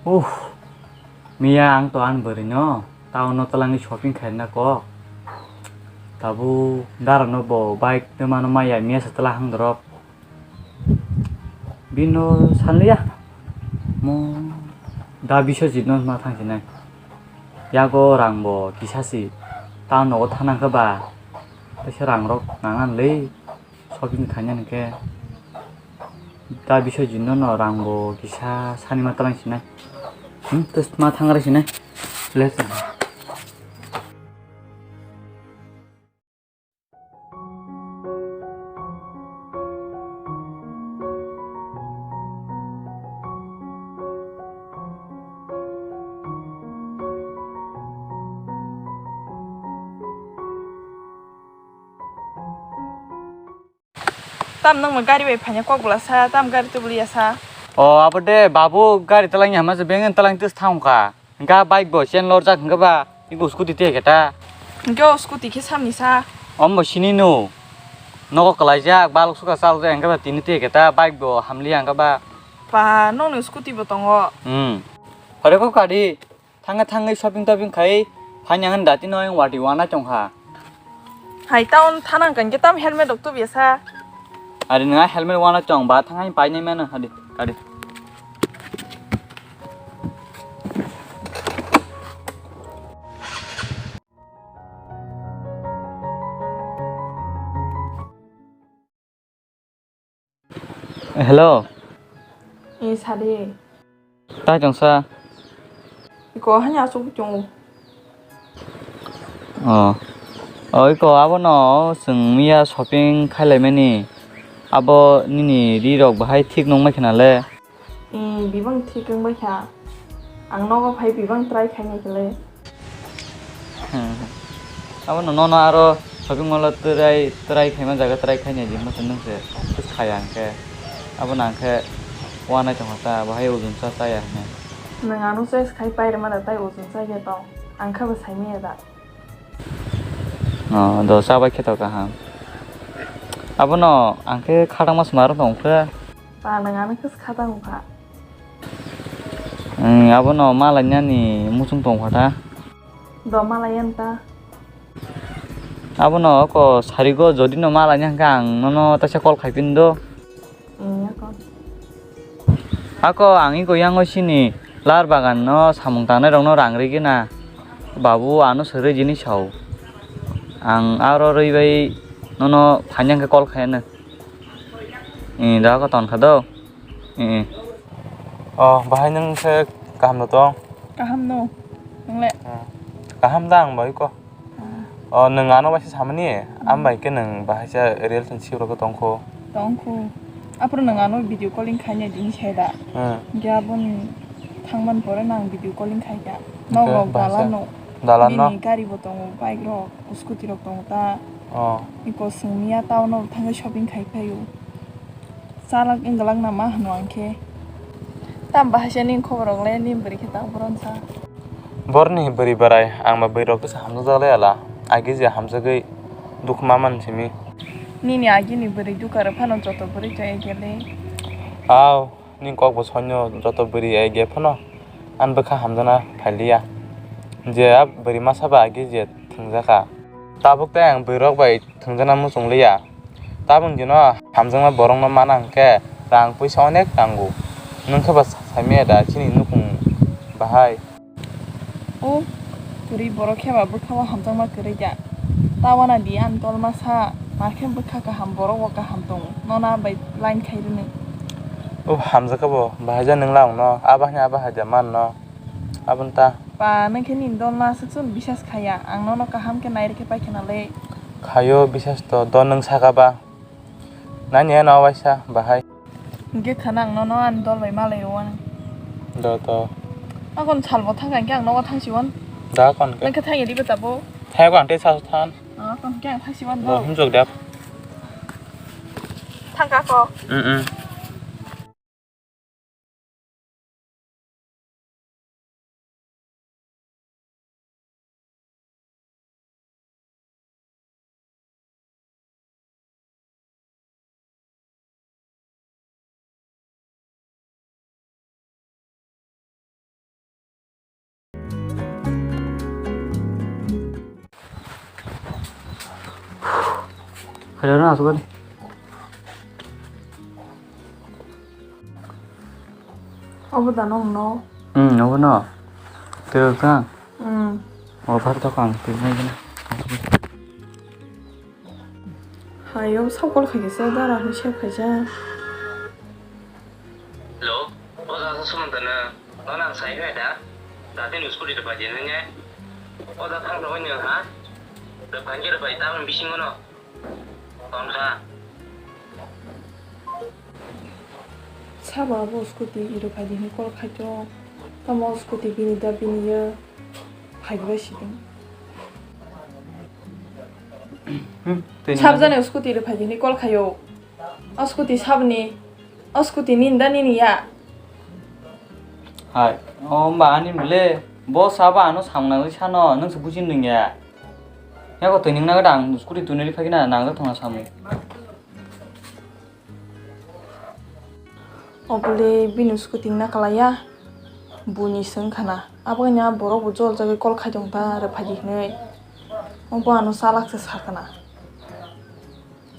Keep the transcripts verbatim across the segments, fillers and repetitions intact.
Uh, miya ang to ani bwrwino town-o twlangwi shopping khaina kok. Tabuk darano bo bike twmano maya miya se twla hang dorop. Bino sanliya. Mo da Biswajitno ma thang sinai. Yago rang bo kisa si. Town nogo thana khe ba. Teisa rang rok nang nang le. Shopping khaina hwnkhe da Biswajitno no rang bo kisa sani ma twlang sinai. Hmm, tes ma thang rai sinai. Let's go. Tam nwng gari bai phaina kok bwla sa, tam gari tubuli ya sa. O abo de babu gari twlangya hama se beng twlang tis thang kha. Hingke bike bo chen lorjak hingke ba, iko scooty te keta. Hingke o scooty khe samni sa. Om bo sini no. Nogo kwlaijak, balok suka chalok jak hingke ba tini te keta, bike bo hamli hingke ba. Pa, nokni scooty bo tongo. Hmm. Hore ko kadi, thangke thangke shopping topping khai, phanya handa tino yang wati wana chong ha. Hai town thanang kan ke tam helmet rok tubi sa. Ari nang helmet wana chong ba thang hai pai nai mano hadi kadi. Hello. E sadi. Tai tongsa. Iko hanya asuk chungu. Oh. Oh, iko abono chwng miya shopping khailaimani. Abo nini ri rok bahai thik nungmai khna le. Hmm, bibang thik wngbai kha. Ang nogo phai bibang try khainai khe le. Abono nono aro shopping mall o try, try khaima jaga try khainai di, masa nwng se tus khaya hwnkhe. Abono ang khe wanai tongkha ta, bahai ujung cha chaya hwnwi. Nwng ano choice khai pairwma da tai ujung chaya tong. Ang khe bo saimaya da. Oh, do chabai khe to kaham. Abono ang khe khatangma suma rw tong khe. Pa, nwng ano khe khatang kha. Ang abono malainani muchung tong kha ta. Do malaiyan ta. Abono oko sarigo jodi no malaina hwnkhe ang nono taisa call khaipin do. Ako ang iko yango sini lar bagan no samung tangnai rok no rang rigi na. Babu ano sari jini sao. Ang aro rwi bai nono phaina hwnkhe call khaina. Da ako ton kha do. Eh. Oh, bahai nwng se kaham no tong? Kaham no. Nwng le? Hmm. Kaham da ang bai ko. Ah. Oh, nwng ano bai se samani? Hmm. Am bai ke nwng bahai se relationship rok tong kho. Tong kho. Apro nwng ano video calling khaina dini sai da. Hmm. Ge abon thangman pore nang video calling khai da. Nok rok dalan no. Dalan no? Bini gari bo tongo, bike rok, scooty rok tongo ta. Oh. Iko sengmiya town o thangwi shopping khai phaio. Chalak wngwlak nama hwnwi ang khe. Tam bahai se nini khobor rok le, nini bwrwi khe tak boron sa. Borni bwrwi bwrai, ang ba bwrwi rok kisa hamjak jak le ala. Agi je hamjagwi dukhu ma man simi. Nini agi ni bwrwi dukha rok phano joto bwrwi to ege le. Aw, nini kok bo sonyo joto bwrwi ege phano. Ang bwkha hamjakna phailiya. Je a bwrwi masa ba agi je thwngjakha. Tabuk tei ang bwrwi rok bai thwngjakna muchung liya. Tabuk dino hamjakma borokno mana hwnkhe rang puisa onek nango. Nwng khe ba saimaya da chini nukhung bahai? O kwrwi borok khe ba bwkha o hamjakma kwrwi da. Ta wana di ani tolma sa, ma khe bwkha kaham borok bo kaham tongo. Nono a bai line khai rwni. O hamjakha bo bahai ja nwng langno, abo hai abo hai da manno. Aboni ta. Pa, nwng khe nini dolno aswk chwng bisas khaiya. Ang nono kaham khe nai rwkhe paikha na le. Khaio bisas to, do nwng saka ba. Nani ano waisa bahai. Hwnkhe khana ang nono ani dol bai malai rw anw. Do to. Akon salbo thangkha hwnkhe ang nogo thangsiwan. Da kon khe. Nwng khe thangya diba tabo. Thaya ko ang tei sa than. Akon hwnkhe ang thangsiwan do. Bo hwnjok da. Thangkha ko. Mm mm. Hello, na asukani. Obo da nong no? Hmm, obo no. Tei kang? Hmm. Obo to kang, tei nai gana. Hayo, sab call khaikhe se dara hwnwi save khaijak. Hello, o da sa Sumanta na, no nang sai hwnwi da? Da tei ni scooty rwpai di nang e. O da thang rwbai nang ha? Rwpai khe rwpai, ta wng bisingo no. Ton kha. Sabo abo scooty rwpai di hwnwi call khaito. Tamo scooty bini da bini ya phaibai siding. Hmm, tei nang. Sabjani scooty rwpai di hwnwi call khaio. O scooty sabni, o scooty nini da nini ya? Hai, o wngba ani mole, bo sabo ano samnai sano, nwng se buji nung ya. Yako twi nung naga dang, scooty tuni ri phagina, nang jak thangna samung. Obole bini scooty na kalaya, buni swng khana. Abo wngya borok bo jol jagwi call khai tong ta, rwphai di hwnwi. Obo ano chalak se sa khana.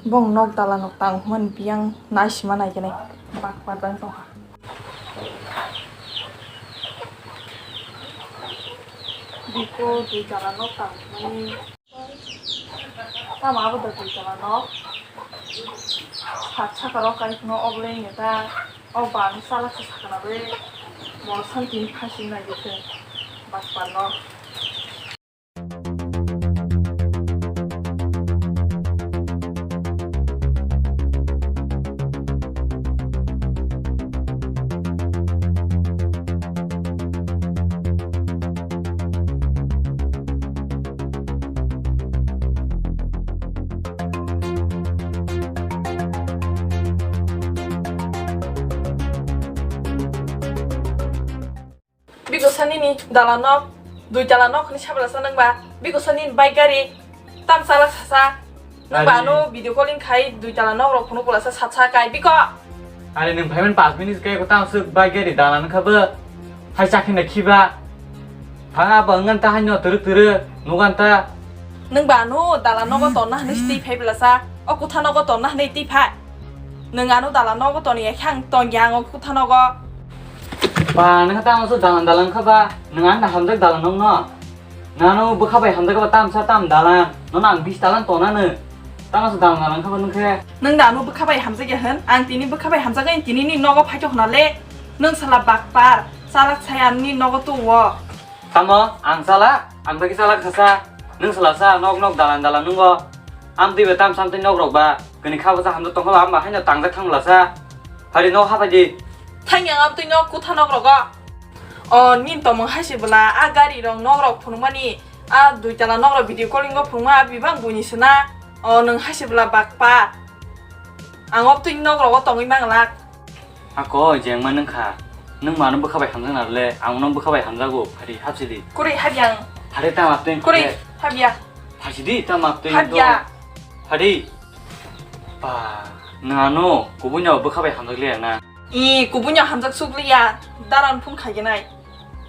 Bong nok dala nok tang hwnmani biyang naisima naigenai bak bak dang tongkha. Biko dui tala nok tang hwnmani. Tamo abo da dui tala nok. Sat saka rok kai kheno obolai neta. O bang salak se sakana bai. Mol santi phasi nai dikhe. Bak bak no. Biko sa nini dala nok, dui tala nok hwnwi sa bwlasa nwng ba? Biko sa nini bike gari, tam chalak sasa. Nwng ba ano video calling khai dui tala nok rok phunuk bwlasa satsa kai biko. Are nwng phaiman panch minute kai ko tam swk bike gari dala nang kha bo. Hai chakhi na khiba. Thang abo wngkha ta haino twrwk twrwk nugan ta. Nwng ba ano dala nogo tonna hwnwi twi phai bwlasa. O kutha nogo tonna hwnwi twi phai. Nwng ano dala nogo toni ya khe ang tongya ang o kutha nogo. Ba, nwng tamo se dalan dalan kha ba, nwng ani hamjak dalan nong no. Nano bwkha bai hamjak ba tam sa tam dalan, nono ang bis dalan tona no. Tamo se dalan dalan kha ba nwng khe. Nwng da ano bwkha bai hamjak ya hwn, ang tini bwkha bai hamjak ya tini ni nogo phai thok na le. Nwng sala bakpar, salak saya ni nogo tu wo. Tamo, ang sala, ang bagi sala khasa, nwng sala sa nok nok dalan dalan nungo. Am twi ba tam sam twi nok rok ba, kani kha bwsa hamjak tong kha ba, am ba haino tangjak thang bwlasa. Hari nok hapai di. Thang yang am twi nok kutha nok rogo. O, nin tomung hai se bwla, a gari rok nok rok phunukmani, a dui tala nok rok video calling o phunukma, a bibang buini sena. O, nwng hai se bwla bakpa. Ang ob twi nok rogo tongwi manglak. Ako, jeng ma nwng kha. Nwng mano bwkha bai hamjak na le, ang no bwkha bai hamjago, phari hapsi di. Kuri hap yang. Phari tam apteng. Kuri hap ya. Phasi di, tam apteng. Hap ya. Phari. Pa, nwng ano, kubui no bwkha bai hamjak le na. I, kubui no hamjak suk le ya, daran phone khai genai.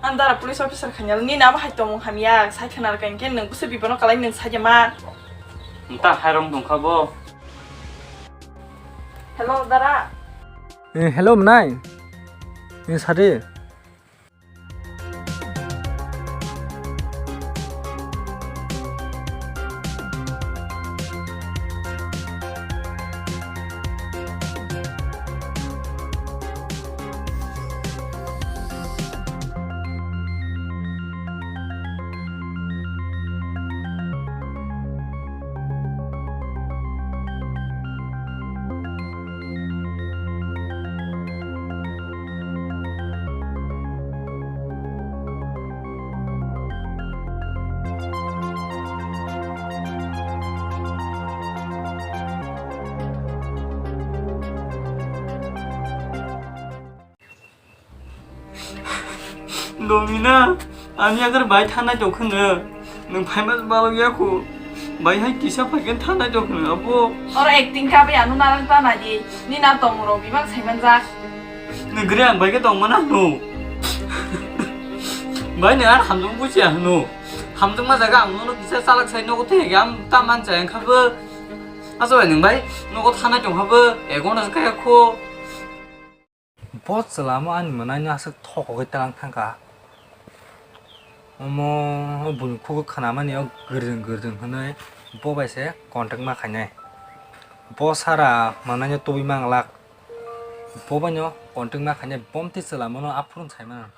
Ang dara police officer khai nai, ni nama hai tomung hamya, sai khana rwkha hwnkhe nwng bwswk bipano kalai nwng sai ya ma. Nta hai rong tong kha bo. Hello, dara. Eh, hello, mwnai. Eh, sadi. Domina, ani agar bai thanai tong khwno, nwng phaima balok ya kho. Bai hai kisa phai khe thanai tong khwno, abo. Oro acting kha bai ano narang ta nai di, ni na tong rok bibang sai manjak. Nwng gre ang bai khe tong mana hwno. Bai nwng ar hamjak buji ya hwno. Hamjak ma jaga ang nono kisa chalak sai nogo thai ang ta man chai ang kha bo. Asa bai nwng bai nogo thanai tongkha bo, ego no kaya kho. Bo chwla mo ani mwnaino aswk thokogwi talang thangkha. Omo o buini khugo khwnamani o gwrwng gwrwng hwnwi bo bai se contact ma khainai. Bo sara mwnaino tubui manglak. Bo baino contact ma khainai, bomtwi chwla mono aphuru sai mano.